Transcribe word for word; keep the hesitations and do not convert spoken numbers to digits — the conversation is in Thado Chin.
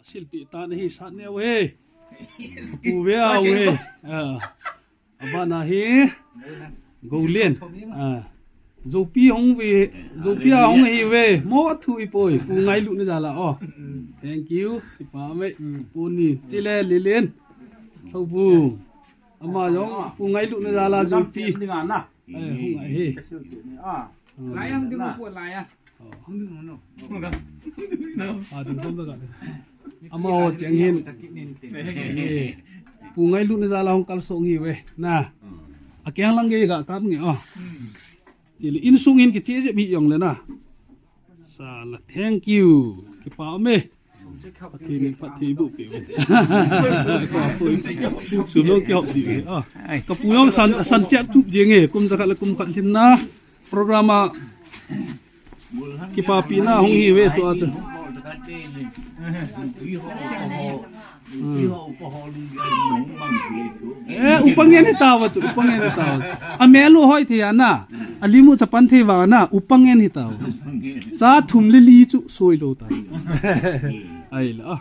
Silpi tan hi sat neo he. Pu ve au he. Ah. Abana hi. Goulen. Ah. Zopi hung ve. Zopi a hung hi ve. Mo thu i poi. Pu Ngailut ni jala o. Thank you. Kipa me. Pu ni. Chile Lelen. Thobu. Ama jong Pu Ngailut ni jala Zopi. Ai, hung ai he. Lai ang ding ko lai a. Oh. Hung ding no. Ah, ding kom da ka. Ama ho cheng hin. Eh, Pu Ngailut ni jala hung kalsong hi ve. Na. Akeng lang ge ga kap nge, oh. Chile insung hin kiche je bi jong le na. Sala, thank you. Kipa me. Pathen, Pathen bu pe. Sum lo kihop di. Ah. Ka pu jong san, san chep tup jeng e. Kum jakhat le kum khat lhin na. Program a kipapi na hung hi ve tua chu. Hmm. Eh, upa ngen hi tava chu, upa ngen hi tava. A mel u hoi thei a na, a lim u chapan thei vang a na, upa ngen hi tava. Cha thum le li chu soi lo ta. Ai la.